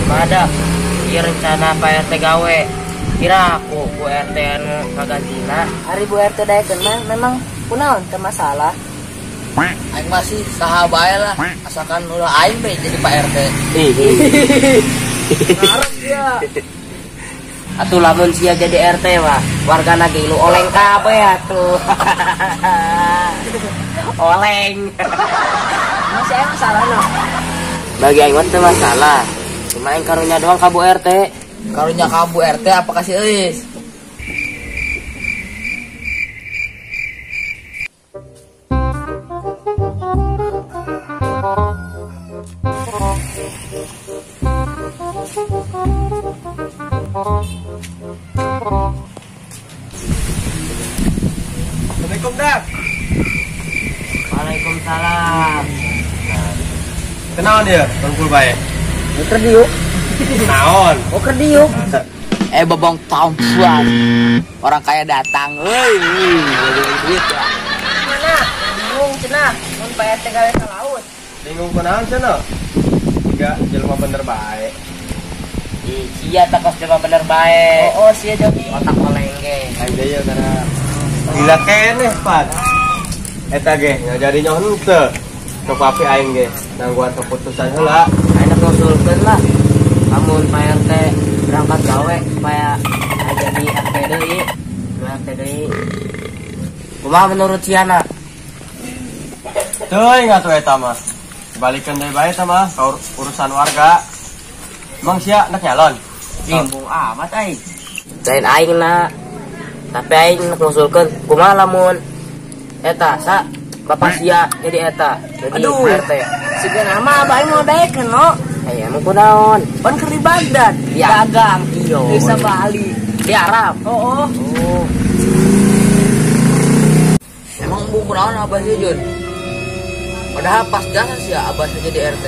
Cuma ada ieu rencana Pak RT gawe. Kira aku Bu RT anu kagantina. Ari Bu RT daekeun mah memang kunaon teu masalah. Aing masih saha bae lah, asalkan ulah aing be jadi Pak RT. Ngarep dia. Atuh lamun sia jadi RT mah wargana ge lu oleng kabeh atuh. Oleng. Masih aya masalah no? Bagi aing mah teu masalah. Cuma aing karunya doang ka Bu RT. Karunya ka Bu RT apa kasih euis? Assalamualaikum, Dak. Waalaikumsalam. Kenaon dia? Kumpul bae. Keur diuk. Naon? Oh, keur diuk. Bobong tampuan. Orang kaya datang euy, lagi duit ya. Mana? Bingung cenah mun Pak RT gawe ka laut. Bingung kunaon cenah? Tiga jelema bener bae. Ih, sia tak kos jelema bener bae. Oh, sia jogi. Otak oleng ge. Aing deui karena gila keneh, Pan. Eta ge ngajari nyoh henteu. Sok papi aing ge nangguan keputusan heula. Aing ngusulkeun lah. Lamun Pak RT berangkat gawe supaya jadi RT deui. RT deui. Kumaha menurut Siana? Teuing atuh eta mah. Balikeun deui bae eta mah ka urusan warga. Emang sia nak nyalon? Embung amat aing. Lain aing na. Tapi aing nak ngusulkeun kumaha lamun eta sa bapak sia jadi eta. Jadi aduh, RT. Siga nama abah aing mau daekeun no. Eh, emang kunaon? Pan keur di Baghdad, ya. Dagang. Iyo. Bisa Bali. Di Arab. Oh. Oh. Emang embung kunaon abah sia, Jun? Padahal pas jasa sih ya abah sia jadi RT.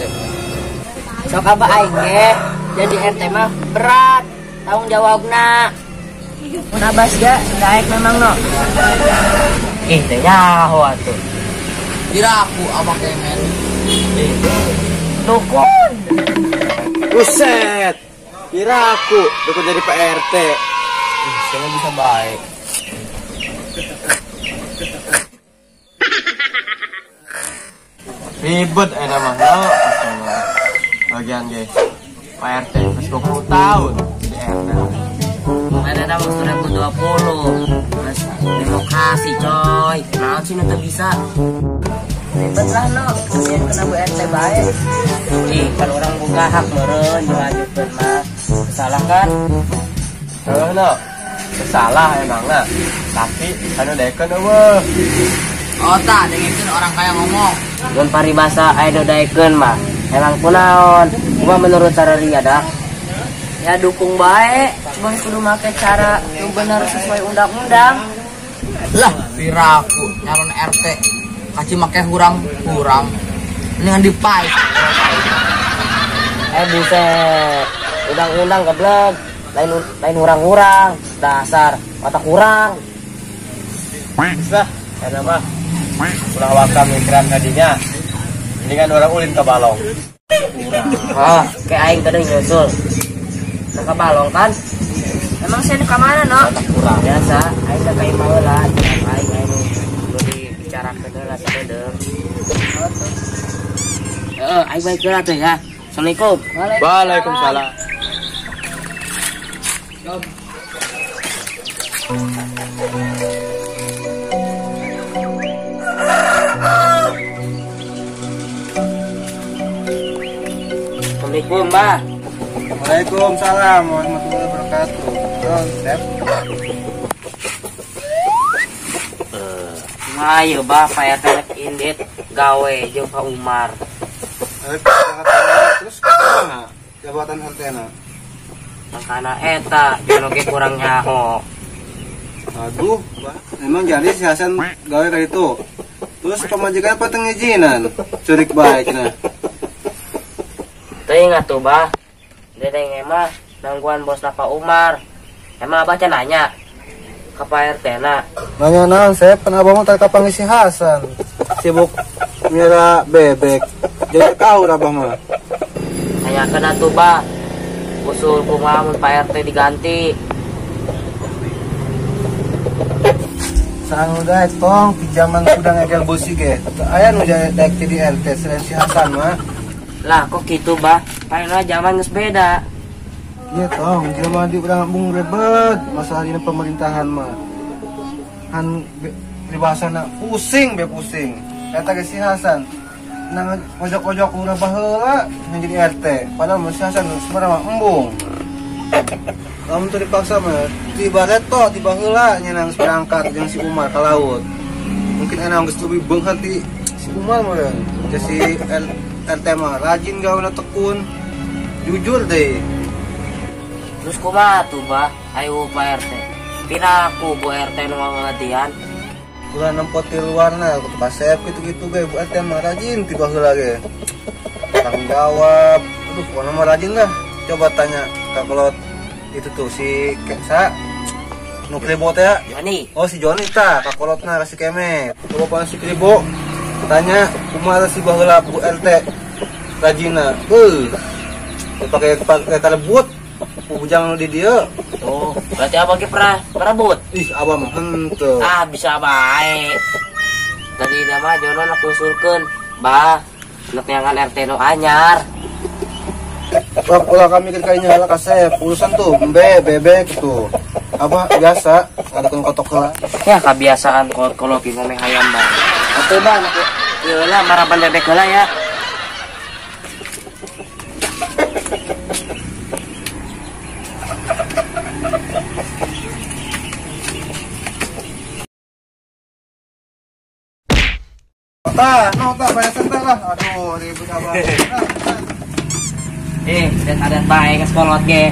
Sok abah aing ge jadi RT mah berat tanggung jawabna. Mun abah sia daek memang no. Ih, teh nyaho atuh. Kira aku abah kemen. Dukun. Buset. Kira aku dukun jadi Pak RT. Saya bisa baik. Ribet enak mah no. Bagian ge. Pak RT geus 20 tahun di RT. Mana ada 2020. Mas demokrasi coy. Naon sih nu teu bisa? Ribet lah no, kasihan kena Bu RT bae. Ih, kan orang boga hak meureun ngajukeun mah. Salah kan? Heuh no. Salah emangna. Tapi anu daekeun eueuh. Oh tah, dengekeun orang kaya ngomong. Mun paribasa aya nu daekeun mah. Emang kunaon? Kumaha menurut sararia dak? Ya dukung bae, cuma kudu make cara nu bener sesuai undang-undang. Lah, piraku nyalon RT kaci make hurang-hurang. Mendingan dipais. Buset. Undang-undang goblok. Lain hurang-hurang, dasar otak kurang. Lah, eta mah ulah waka mikiran kadinya. Mendingan orang ulin ke balong. Oh, kayak aing tadi nyusul. Ke balong kan? Emang saya ke mana no? Kurang biasa, aing teh ka imah heula, aing aing nu dibicarakeun heula sadeudeuh. Heeh, aing baik heula teh ya. Assalamualaikum. Waalaikumsalam. Assalamualaikum, Mbah. Waalaikumsalam warahmatullahi wabarakatuh. Oh, Sep. Ayo, Bah, Pak RT rek indit gawe jeung Pak Umar. Terus kumaha jabatan RT na? Mangkana eta jeung oge kurang nyaho. Aduh, Bah, emang jadi si Hasan gawe ka ditu. Terus pamajikan apa teu ngijinan? Curik bae cenah. Teuing atuh, Bah. Dedeng mah nangguan bosna Pak Umar. Emang abah can nanya ke Pak RT na? Nanya naon, Sep? Kan abah mah tadi kapanggih si Hasan. Sibuk mira bebek. Jadi kau abah mah. Tanyakeun atuh, Bah. Usul kumaha mun Pak RT diganti. Saha nu daek tong pinjaman kuda ngegel beusi ge. Teu aya nu daek jadi RT selain si Hasan mah. Lah kok gitu bah? Paling zaman geus beda. Iya tong, jelema di urang embung rebet masalah dina pemerintahan mah. Han pribahasana pusing be pusing. Eta ge si Hasan nang pojok-pojok urang baheula yang jadi RT. Padahal mah si Hasan sebenarnya mah embung. Lamun teu dipaksa mah tiba reto tiba heula nya nang berangkat jeung si Umar ka laut. Mungkin ana geus leuwih beunghar ti si Umar meureun. Teh si RT mah rajin gawena tekun. Jujur deh. Terus kumaha tuh bah? Ayo Pak RT. Piraku Bu RT nu ngantian. Ulah nempo ti luarna ku kasep kitu-kitu ge Bu RT mah rajin tiba heula ge. Tanggung jawab. Aduh, pokona mah rajin lah. Coba tanya ka kolot itu tuh si Kesa nu Kribo teh ya? Joni. Oh si Joni tah ka kolotna ka si Kemet. Coba pan si Kribo tanya kumaha si baheula Bu RT rajina. Beuh. Pake pake rebut bujang nu di dieu. Oh, berarti abang ge pernah merebut? Ih, abah mah henteu. Ah, bisa bae. Tadi mah jono nak usulkeun, bah, nek neangan RT nu anyar. Wah, ulah kami mikir kayaknya lah kasep urusan tuh embe bebek gitu. Apa biasa ada kotok heula. Ya kebiasaan kolot-kolot ge ngomeh hayam bang. Atuh bang, ieu lah maraban bebek heula ya. Tah, no tah bayar sentar lah. Aduh, ribut abah. Eh, dan ada bae geus kolot ge.